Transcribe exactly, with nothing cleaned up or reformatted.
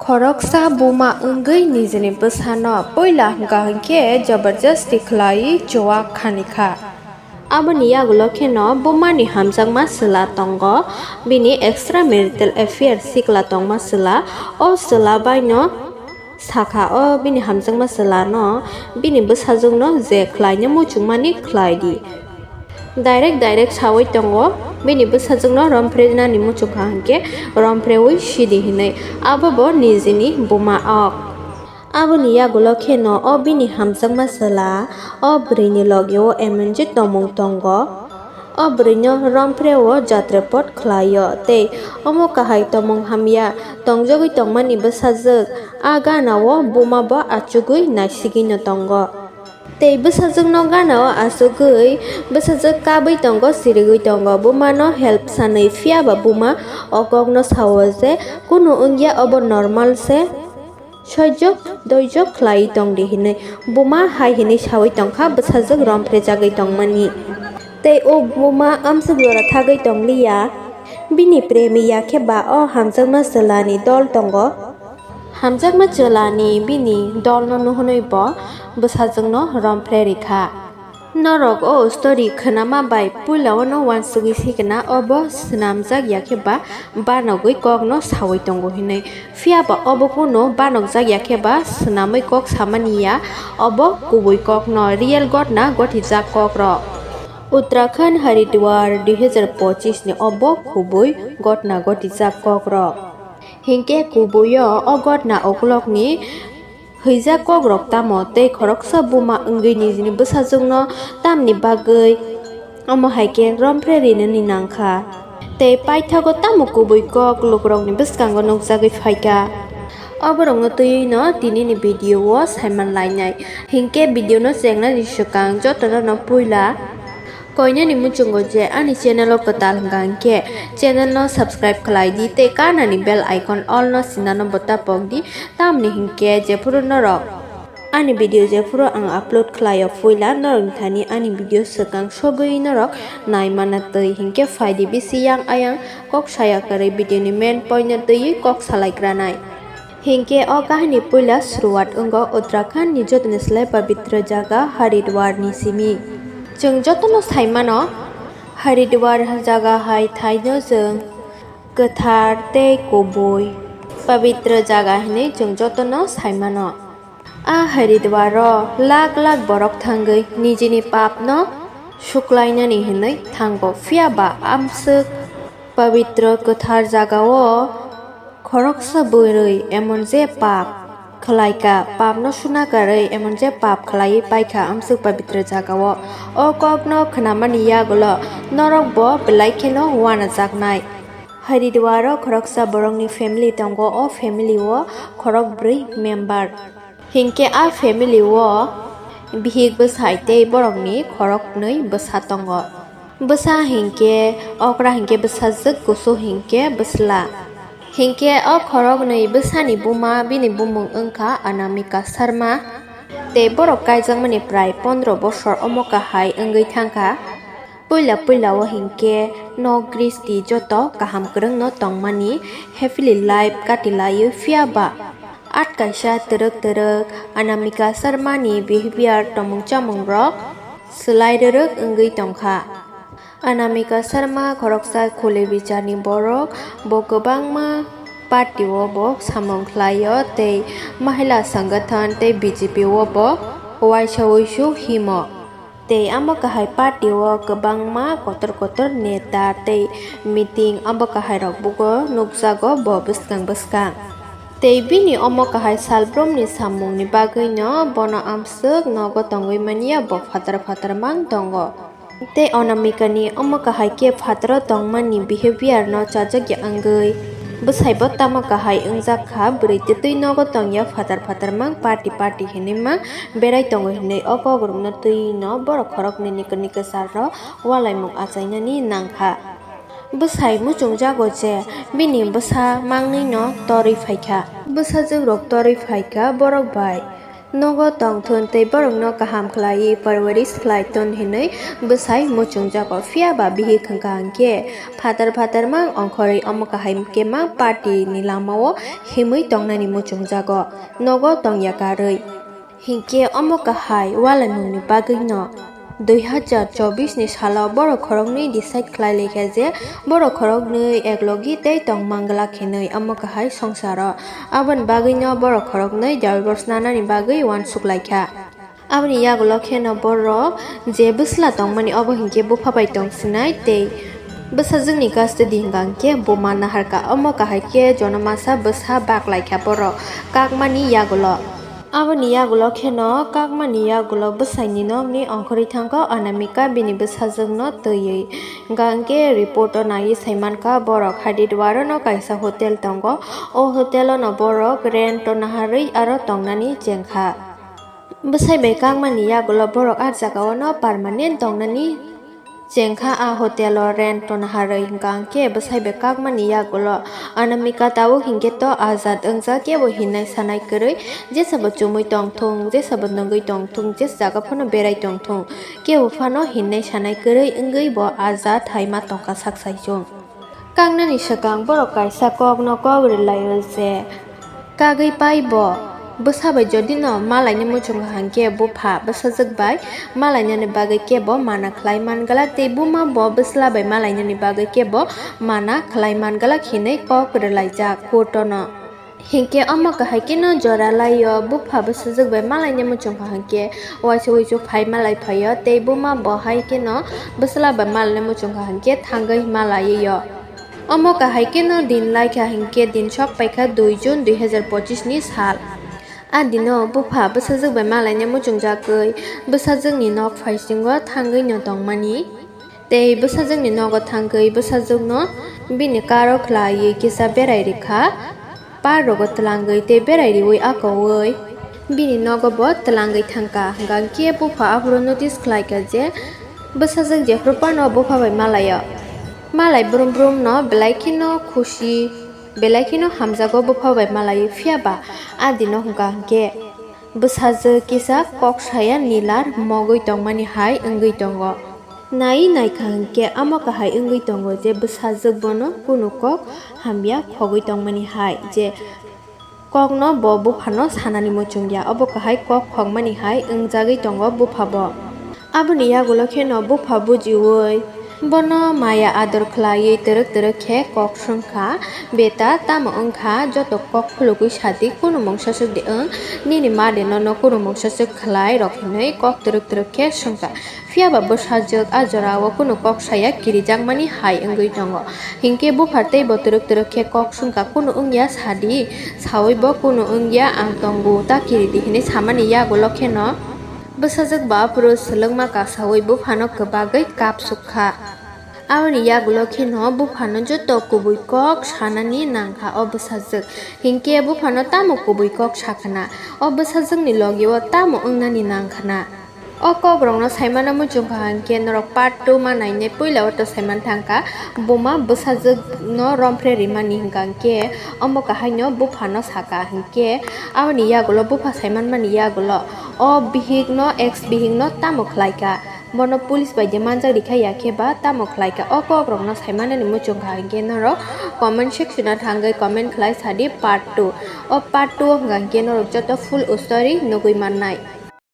Khoroksa buma wngwi nijini bwsano puila hwnkha hwnkhe jabardasti khlaiwi chuwak khanikha. Aboni yagulo kheno bumani hamjakma chwla tongo, bini extramarital affair sikla tongma chwla. O chwla baino sakha, o bini hamjakma chwlano bini bwsajwkno je khlaina muchungmani khlai di. Direct direct sawi tongo, bini bwsajwkno romphrenani muchungkha hwnkhe romphrewwi sidi hinwi, abo bo nijini buma ok. Aboni yagulo kheno o bini hamjakma chwla o bwrwini logio M N G tongmung tongo. O bwrwino romphrewo jatrepot khlaio tei omo kahai tongmung hamya tongjogwi tongmani bwsajwk a ganao buma bo achugwi naisigwino tongo. Tei bwsajwkno ganao achugwi bwsajwk kabwi tongo, sirigwi tongo, bumano help sanwi, phiyaba buma o kokno sao je kunu wngya, obo normal se. Soijwk doijwk khlai tong di hinwi buma hai hinwi sawi tongkha bwsajwk romphrejagwi tongmani. Tei o buma amswk jora thagwi tongliya, bini premi yakhe ba o hamjakma chwlani dol tongo. Hamjakma chwlani bini dolno nuhunwi bo bwsajwkno romphrerikha. Norok o story khwnama bai puilao no uansugwi sikena obo swnamjak yakhe ba banogwi kokno sawi tongo hinwi. Phiyaba obo kunu banokjak yakhe ba swnamwi kok samani ya, obo kubui kokno, real gotna gotijak kokrok. Uttarakhand Haridwar dui hajar pochis ni obo kubui gotna gotijak kokrok. Hinkhe kubuio o gotna ukulokni hwijak kokrok tamo tei khoroksa buma wngwi nijini bwsajwkno tamni bagwi omo hai khe rompre rinani nangkha. Tei paithago tamo kubui kok lukurokni bwskango nukjagwi phaikha. O borokno twiwi no tinini video o saiman lainai. Hinkhe video no chengnani swkang jotono no puila koinani muchungo je ani channel o kwtal hwnkha hinkhe channel no subscribe khlai di tei kanani bell icon all no sinano bo tapok di, tamni hinkhe jephuru norok ani video jephuru ang upload khlaio puila norokni thani ani video swkang sogwi norok naimana twi hinkhe phaidi bisi yang ayang kok saya kwrwi video ni main point no twiwi kok salaikranai. Hinkhe o kahini puila suruwat wngo Uttarakhand ni jotono slai pabitra jaga Haridwar ni simi. Chwng jotono saimano Haridwar jaga hai thaino chwng kwthar tei kubui pabitra jaga hinwi chwng jotono saimano. A Haridwar o lak lak borok thangwi nijini papno suklainani hinwi thango, phiyaba amswk pabitra kwthar jagao khoroksa bwrwi emon je pap khlaikha, papno suna karwi emon je pap khlaiwi paikha amswk pabitra jagao. O kokno khnamani yagulo norokbo belai kheno uanajaknai. Haridwar o khoroksa borokni family tongo, o family o khorok bwrwi member. Hinkhe a family o bihik bwsai tei borokni khoroknwi bwsa tongo. Bwsa hinkhe okra hinkhe bwsajwk, kusu hinkhe bwsla. Hinkhe o khoroknwi bwsani buma bini bumung wngkha Anamika Sharma. Tei borok kaijakmani prai pondro bosor omo kahai wngwi thangkha. Puila puila o hinkhe nok gristi joto kaham kwrwngno tongmani, happily life kati laiwi, phiyaba at kaisa twrwk twrwk Anamika Sharma ni behavior tongmung chamung rok swlai rwrwk wngwi tongkha. Anamika Sharma khoroksa khule bicharni borok, bo kwbangma party o bo samung khlaio tei Mahila Sangathan tei B J P o bo uaisa uisu himo. Tei amo kahai party o kwbangma kotor kotor neta tei meeting abo kahai rok bugo nukjago bo bwskang bwskang. Tei bini omo kahai salbrumni samungni bagwino bono amswk nogo tongwi manya bo phatar phatar mang tongo. Tei Anamikani omo kahai khe phataro tongmani behavior no chajakya wngwi bwsaibo tamo kahai wngjak kha, bwrwi twtwi nogo tongya phatar phatar mang party party hinwi mang berai tongo hinwi o kokrokno twi no borok khoroknwini kwsar rok ualaimung achainani nangkha. Bwsai muchungjago je bini bwsa mangnwino torwi phaikha. Bwsajwk rok torwi phaikha borok bai. Nogo tongthun tei borokno kaham khlaiwi parwarish khlai ton hinwi bwsai muchungjago, phiya ba bihik hwnkha hwnkhe phatar phatar mang ongkhorwi omo kahai khe mang party ni lamao himwi tongnani muchungjago, nogo tongya karwi. Hinkhe omo kahai wala nungni bagwino dui hazar chobbish ni salo borok khoroknwi decide khlai laikha je borok khoroknwi eklogi tei tong manglak hinwi omo kahai songsaro. Aboni bagwino borok khoroknwi divorce nanani bagwi uansuk laikha. Aboni yagulo kheno borok je bwsla tongmani obo hinkhe bupha bai tongsinai tei bwsajwkni custody hwnkha hinkhe buma naharkha. Omo kahai khe jono masa bwsa bak laikha borok kakmani yagulo. Aboni yagulo kheno kakmani yagulo bwsaini nokni ongkhorwi thangkha Anamika bini bwsajwkno twiwi. Hwnkha hinkhe report o naiwi saimankha borok Haridwar no kaisa hotel tongo. O hotel o no borok rent o naharwi aro tongnani chengkha. Bwsai bai kakmani yagulo borok ah jagao no permanent tongnani chengkha, a hotel o rent rwna harwi. Hwnkha hinkhe bwsai bai kakmani yagulo Anamika tabuk hinkhe to azad wngjak, kebo hinnai sanai kwrwi, jesabo chumui tongthung, jesabo nungwi tongthung, jesa jaga phano berai tongthung, kebo phano hinnai sanai kwrwi wngwi bo azad hai ma tongkha sak saichung. Kaknani swkang borok kaisa kokno kok rwlaio je kagwi pai bo bwsa bai jodi no malaina muchungo hwnkhe bupha bwsajwk bai malainani bagwi kebo mana khlai man glak tei buma bo bwsla bai malainani bagwi kebo mana khlai man glak hinwi kok rwlaijak court-o no. Hinkhe omo kahai kheno jora laio, bupha bwsajwk bai malaina muchungkha hinkhe waisa wuisu phai malai phaio tei buma bo hai kheno bwsla bai malaina muchungkha hinkhe thangwi malaiyo. Omo kahai kheno din laikha hinkhe din sok paikha dui June dui hazar pochis ni sal. A dino bupha bwsajwk bai malaina muchungjagwi bwsajwkni nok phaisingo thangwi no tongmani. Tei bwsajwkni nogo thangwi bwsajwkno bini karo khlaiwi kisa berai rikha. Par rogo twlangwi tei berai riwi akoui bini nogo bo twlangwi thangkha. Hwnkha hinkhe bupha aphuru notice khlaikha je bwsajwk jephuru phano bupha bai malaio. Malai brum brum no belai kheno khusi, belai kheno hamjago bupha bai malaiwi, phiya ba a dino hwnkha hinkhe bwsajwk kisa kok saya nilar mogwi tongmani hai wngwi tongo. Nai naikha hinkhe amo kahai wngwi tongo je bwsajwk bono kunu kok hamya khogwi tongmani hai, je kokno bo buphano sanani muchungya, obo kahai kok khokmani hai wngjagwi tongo bupha bo. Aboni yagulo kheno bupha bujiui bono maya ador khlaiwi twrwk twrwk khe kok swngkha, "Beta, tamo wngkha? Joto kok khulugwi sadi, kunu mungsa swk de wng, nini ma de nono kunu mungsa swk khlai rok?" hinwi kok twrwk twrwk khe swngkha. Phiya ba bwsajwk a jorao kunu kok saya kirijakmani hai wngwi tongo. Hinkhe bupha teibo twrwk twrwk khe kok swngkha, "Kunu wngya sadi, saui bo kunu wngya, ang tongo, ta kiridi," hinwi samani yagulo kheno bwsajwk bo aphuru swlwngma kasaui buphano kwbagwi kapsuk kha. Aboni yagulo kheno buphano joto kubui kok sanani nangkha o bwsajwk. Hinkhe buphano tamo kubui kok sakhwna? O bwsajwkni logio tamo wngnani nangkhwna? O kokrokno saimano muchungkha hinkhe norok part two ma nainai, puila o to saiman thangkha buma bwsajwkno rompre rimani hwnkha hinkhe omo kahaino buphano sakha hinkhe aboni yagulo bupha saimanmani yagulo o bihikno, ex bihikno tamo khlaikha? Bono police bai de manjak rikha ya khe ba tamo khlaikha? O kokrokno saimanani muchungkha hinkhe norok comment section o thangwi comment khlai sadi part two. O part two o hwnkha hinkhe norok joto full story nugwi mannai.